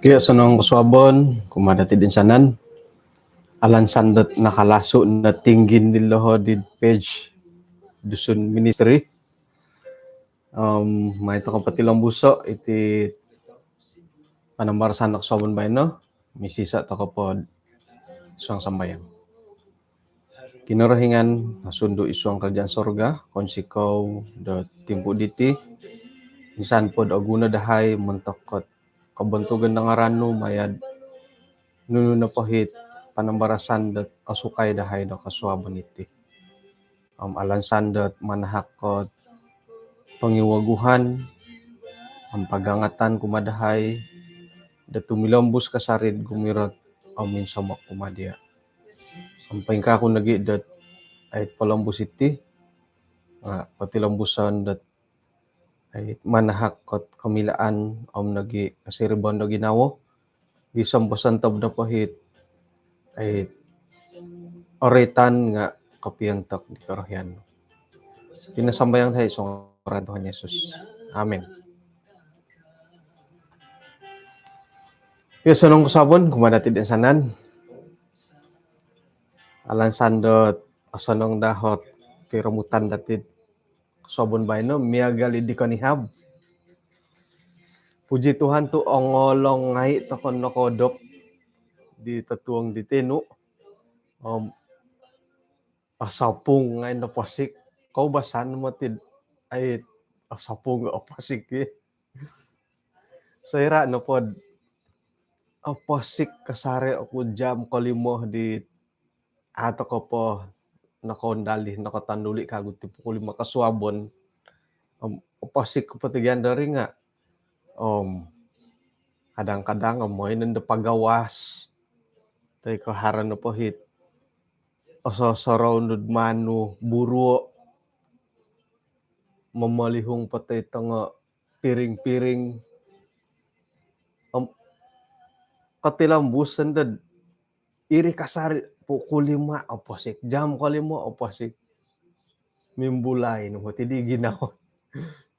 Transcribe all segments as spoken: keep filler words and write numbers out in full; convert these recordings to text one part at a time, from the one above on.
Kio, osonong kosuabon kumaa dati toinsanan. Alansan dot nakalasu no tinggin dilo di page Dusun Ministry. Om mai tokou potilombuso iti panambarasan kosuabon baino. Misisa tokou po id suang sambayang. Kinorohingan nosundu id suang kerajaan sorga, kounsikou do timpu diti, insan po do oguno dahai montok dot kobontugan do ngaran nu maya do nunu nopo it panambarasan dot osukai dahai do kosuabon iti. Om alansan dot manahak dot pongiwaguhan om pagangatan kumaa dahai do tumilombus kasari do gumirot om minsomok kumaa dia. Om poingkaa ku nogi dot ai polombus iti nga potilombuson dot ai manahak dot komilaan om nogi kosiribaan do ginawo gisom bosontob nopo it ai oroitan nga kopiontok di korohian. Iti no sambayang dahai id suang ngaran Tuhan Yesus. Amin. Kio, osonong kosuabon kumaa dati toinsanan. Alansan dot osonong dahai ot piromutan dati kosuabon baino miagal di konihab. Puji Tuhan tu ongolong ngai tokou nokoodop di totuong di tinu. Om osopung ngai no posik. Koubasan moti ai osopung oposik i. Soira nopo dot oposik kasari oku jam kolimo di ato ko po nokoundali, nokotanduli kagu ti pukul lima kosuabon. Om oposik ko po tigian dari nga om kadang-kadang om moi nondo pagawas toi ko haro nopo it oso-, osorou nu do manu buruo momolihung po toi tongo piring-piring. Om kotilombus nondo iri kasari pukul lima oposik, jam kolimo oposik. Mimbulai no moti di ginawo.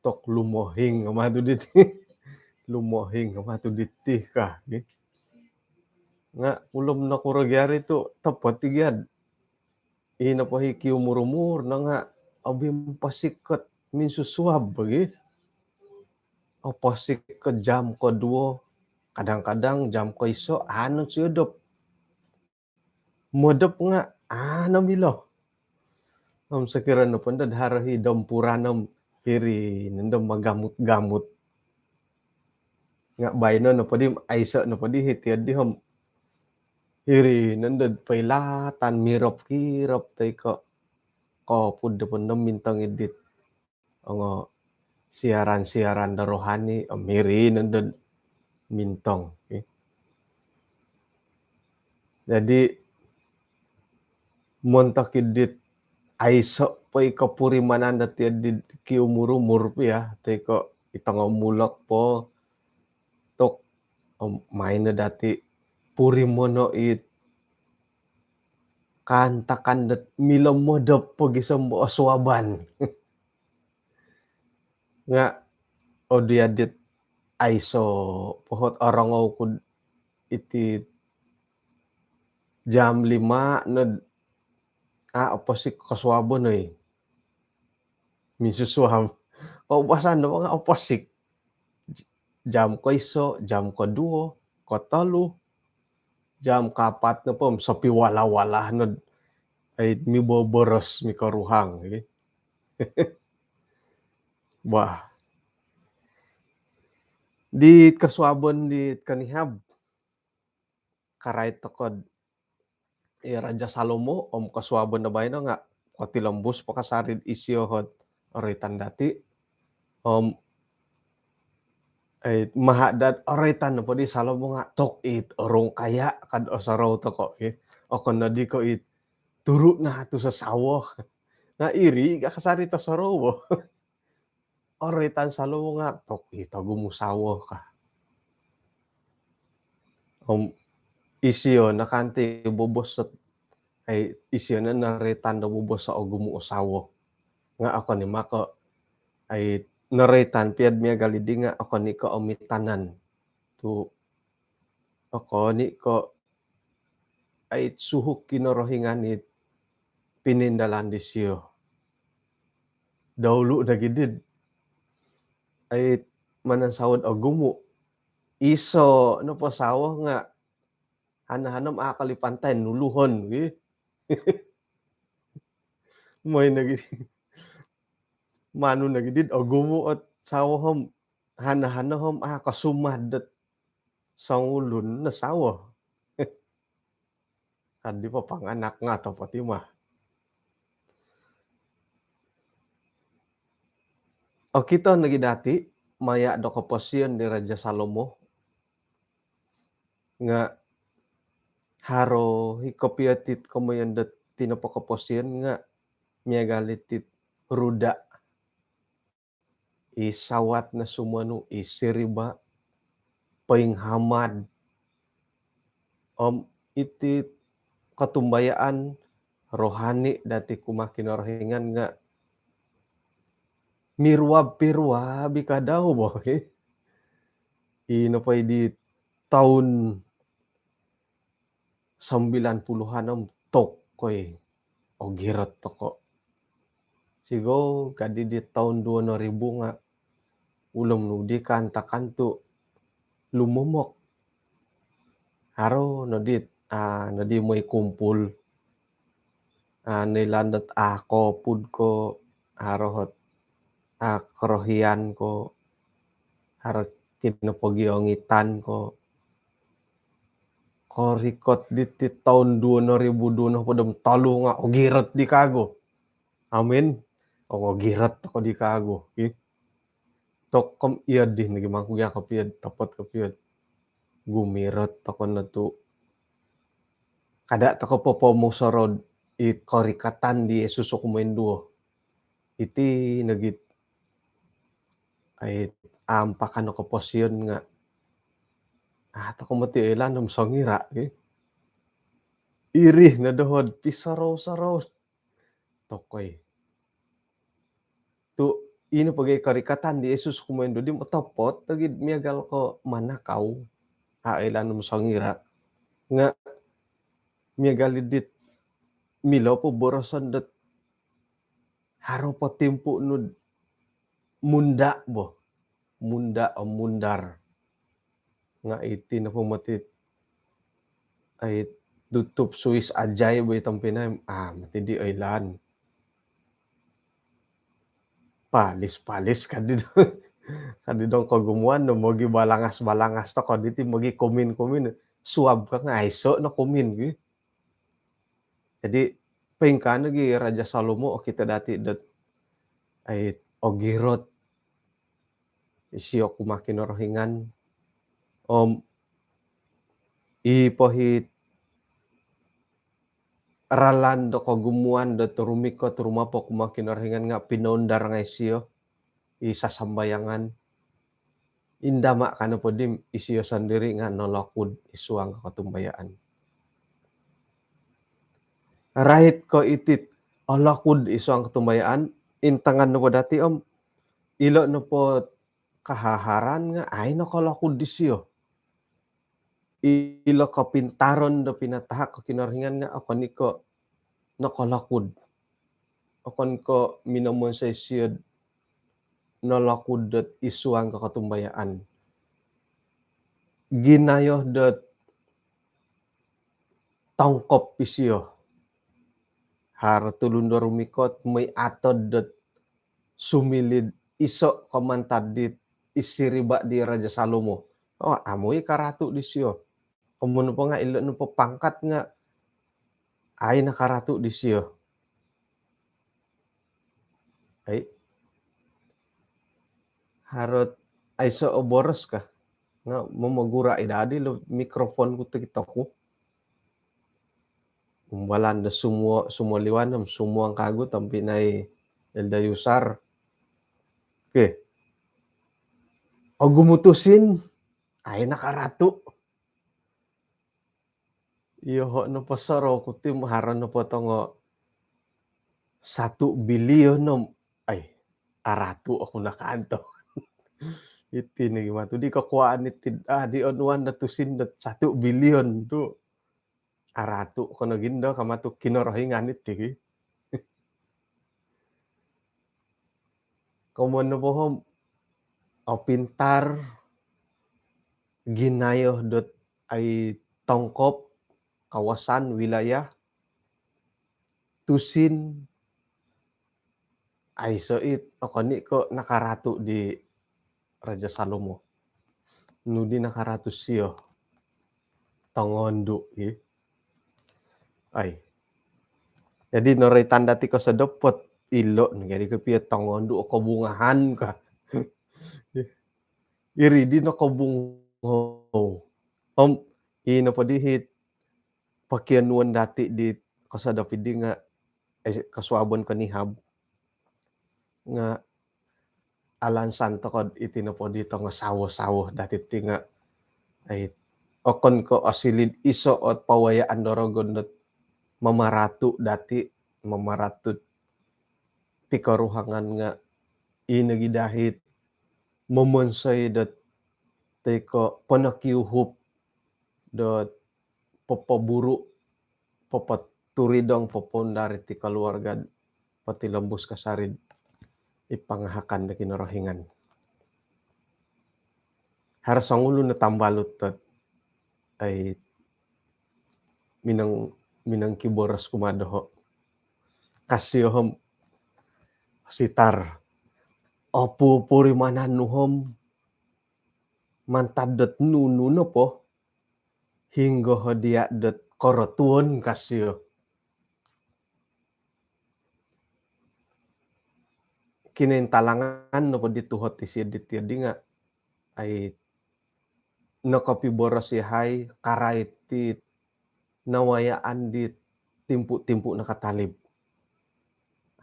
Tok lumohing matu diti. Lumohing matu diti ka. Nga ulum nokuro gia ri tu topot i gia. Ino po i kiumur-umur no nga obi oposik ko minsusuab bagi. Oposik ko jam koduo, kadang-kadang jam koiso, anu siodop. Modop nga anu milo. Om sokiro nopo nondo haro i dompuran om hiri nondo magamut-gamut. Nga baino nopo di aiso nopo di hiti di om hiri nondo poilatan mirop-kirop toi ko kopud nopo nondo mintong id dit ongo siaran-siaran do rohani, om hiri nondo mintong. Okey. Jadi montok id dit aiso po i kopurimanan dati di kiumur-umur pia toi ko i tongo mulok po tok om mai no dati purimono it kaantakan dot milo modop po gisom osuaban. Nga odi adit aiso po ot orongou ku iti jam lima no a oposik kosuabon oi. Minsusuab. Koubasan nopo nga oposik. Jam koiso, jam koduo, kotolu, jam kaapat nopo om sopiwala-wala no ai miboboros mikoruhang. Bah. Di kosuabon di konihab karait tokou i Raja Salomo om kosuabon do baino nga kotilombus po kasari isio ot oroitan dati. Om ai maha dot oroitan nopo di Salomo nga tok it orang kaya kad osorou tokou i. Okon nodi ko it turu no tu sosawo. Nga iri ga kasari tosorou. Oroitan Salomo nga tok it ogumu sawo ka. Om isio no kanti bobos ot ai isio no noroitan do bobos o ogumu o sawo. Nga okon i mako ai noroitan pia do miagal di nga okon i ko omitanan tu okon i ko' ai suhuk Kinorohingan it pinindalan disio. Daulu nogi dit ai manansawo do ogumu. Iso nopo sawo nga' hana-hana om a' kolipantai nuluhon gi. Moi nogi manu nogi dit ogumu ot sawo om hana-hana om a' kosumad dot songulun no sawo. Kadi papanganak nga' otopot i mah. Okito nogi dati maya' do koposion di Raja Salomo nga' haro i kopio tit komoyon dot iti nopo koposion nga' miagal i tit ruda', i sawat no sumonu, i siriba', poinghamad. Om iti kotumbayaan rohani dati kumaa Kinorohingan nga' miruab-piruab i kadau bo. I nopo i di toun sambilan puluhan om tokoi ogirot toko'. Sigog kadi di toun duo noribu nga' ulom nu di kaantakan tu' lumomok. Haro nodi, a, nodi moi kumpul. A, noilaan dot a' koopud ko', haro ot a' korohian ko', haro kinopogiongitan ko'. Korikot diti toun duo noribu duo nohopod om tolu nga' ogirot di kagu. Amin. Ong ogirot toko' di kagu. Ih. Toko' om iyo di nogi mangku gia kopio, otopot kopio. Gumirot toko' no tu' kada' toko' popomusorou i korikatan di Yesus o kumoinduo. Iti nogi ai ampakan o koposion nga' a' toko' moti oilaan om songira' gi. Iri no doho'd pisorou-sorou tokoi. Tu' ino pogi korikatan di Yesus kumoinduo di otopot nogi miagal ko manakau, a' oilaan om songira'. Nga' miagal i dit milo po boroson dot haro po timpu nu'd munda' bo. Munda' om mundar. Nga' iti nopo moti ai tutup suis ajaib bo i tompinai, a' moti di oilaan. Palis-palis kadi dong. Kadi dong kogumuan no mogibalangas-balangas toko' diti, mogikumin-kumin. Suab ka nga' aiso' no kumin gi. Jadi poingkaa nogi Raja Salomo, okito dati dot ai ogirot isio kumaa Kinorohingan. Om i po i ralan do kogumuan dot rumikot rumapo kumaa Kinorohingan nga' pinoundar ngai' isio i sasambayangan. Indama' ka nopo di isio sondiri' nga' nolokud i suang kotumbayaan. Rait ko iti olokud i suang kotumbayaan, intangan nopo dati om ilo' nopo kahaharan nga' ai nokolokud disio. Ilo' kopintaron do pinatahak o Kinorohingan nga' okon i ko' nokolokud. Okon ko' minomonsoi isio'd nolokud dot i suang ko kotumbayaan. Ginayo dot tongkop isio. Haro tulun do rumikot moi atod dot sumiliu'd iso' ko mantad dit i siriba' di Raja Salomo. Oo, amu i karatu' disio. Komoyon nopo nga' ilo' nopo pangkat nga' ai nakaratu' disio. Ai. Haro ot aiso' o boros ka. Nga' momogura' i dadi lo mikrofon ku, tiktok ku. Umbalan do sumuo, sumuo liwan om sumuang kagu tompinai Elda Yusar. Okey. Ogumu tusin, ai nakaratu'. Iyoho' nopo sorou ku ti haro nopo tongo satu bilion om ai aratu' oku nakaanto. Iti nogi matu di kokuaan iti, ah, di onuan do tusin do satu bilion tu. Aratu' ko nogi ndo ka matu Kinorohingan iti ki. Komoyon nopo om, opintar, ginayo dot ai tongkop, kawasan, wilayah, tusin, aiso it, okon i ko nakaratu di Raja Salomo. Nu di nakaratu sio? Tongondu i. Ai. Jadi noroitan dati kosodop ot ilo, jadi kopio tongondu o kobungahan ka. Iri di nokobungo. Om, i nopo di hit pokionuon dati di kosodop idi nga, eh, kosuabon konihab. Nga alansan toko iti nopo di tongo sawo-sawo dati ti nga, ai, okon ko osiliu iso ot pawayaan do rogon dot mamaratu dati, mamaratu pikoruhangan nga i nogi dahit momonsoi dot toi ko ponokiuhup dot popoburu, popoturidong, popoundar iti koluarga potilombus kasari id pangahakan do Kinorohingan. Haro songulun o tambalut dot, ai, minang, minangkiboros kumaa doho. Ka sio om, Sitar, opupurimanan nu om mantad dot nunu nopo, hinggo hodiya dot korotuon, ka sio. Kinointalangan nopo di tuhot isio diti di nga, ai, nokopiboros yahai karait ti nawayaan di timpu-timpu nakatalib.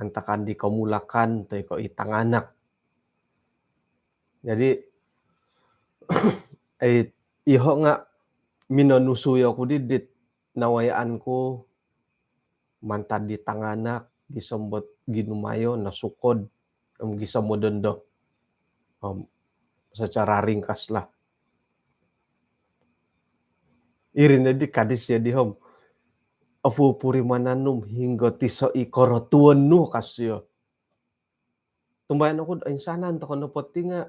Antakan di komulakan toi ko i tanganak. Jadi, ai, iho nga minonusui oku di dit nawayaan ku mantad di tanganak, gisom dot ginumayo, nosukod, om gisom do dondo. Om, secara ringkas lah. Iri no di ka disio di om, opupurimanan nu om hinggo tiso i korotuon nu, ka sio. Tumbayaan oku do insanan toko nopo ti nga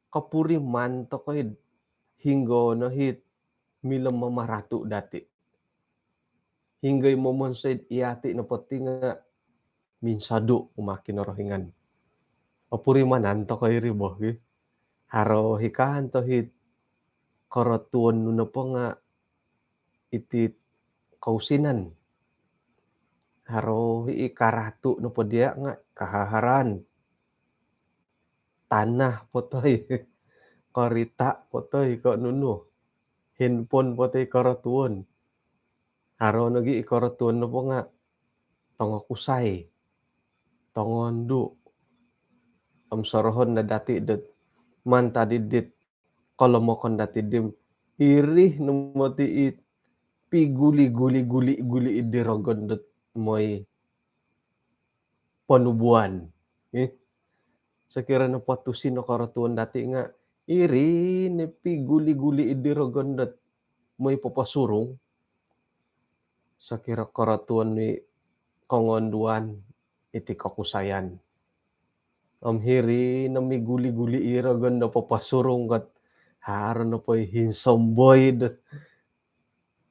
kopuriman toko id hinggo no hit milo mamaratu dati. Hinggo i momonsoi id iyati nopo ti nga minsodu kumaa Kinorohingan. Opurimanan toko iri bo ki. Haro i kanto hit korotuon nu nopo nga iti kousinan. Haro i karatu nopo diya nga kahaharan. Tanah po toi, korita po toi ko nunu, handphone po toi korotuon. Haro nogi i korotuon nopo nga tongokusai, tongondu. Om sorohon no dati dot mantad di dit kolomokon dati di om, iri no moti i piguli-guli-guli-guli di rogon dot moi ponubuan. Eh, sokiro nopo tusin o korotuon dati nga iri no piguli-guli di rogon dot moi poposurung. Sokiro korotuon ni kongonduan iti kokusaian. Om hiri no miguli-guli i rogon do poposurung kat haro nopo i hinsomboi dot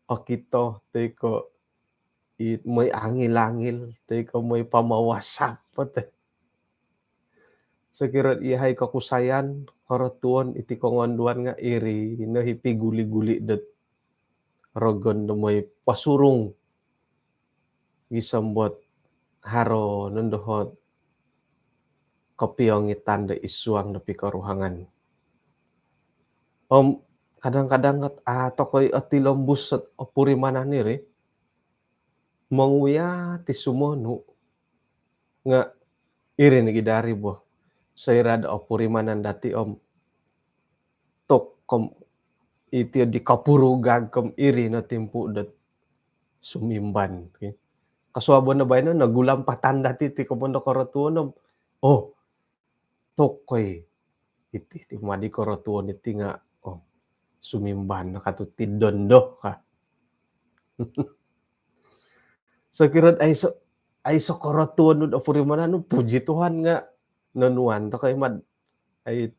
okito toi ko i moi angil-angil toi ko moi pamawasap po toi. Sokiro iyahai kokusaian, korotuon iti kongonduan nga iri no i piguli-guli dot rogon do moi posurung gisom dot haro nondo ot kopiongitan do id suang do pikoruhangan. Om kadang-kadang ot, ah, toko i otilombus ot opurimanan iri, monguya ti sumonu nga iri nogi dari bo. Soira do opurimanan dati om tok kom iti di kopurugag kom iri no timpu dot sumimban. Okey. Kosuabon no baino no gulampatan dati ti komoyon do korotuon om, oh, tokoi. iti ti madi korotuon iti nga, oh, sumimban no katu ti dondo ka. Sokiro aiso, aiso korotuon nu do purimanan nu, puji Tuhan nga nonuan tokou mad ai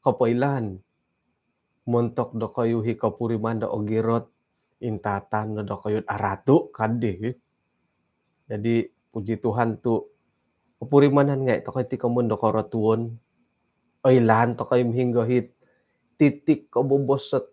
kopoilaan. Montok dokoyu hi kopuriman do ogirot, intatan no dokoyu aratu kadi. Jadi puji Tuhan tu kopurimanan ngai tokou ti komon do korotuon. Oilaan tokou hinggo hit titik kobobos sot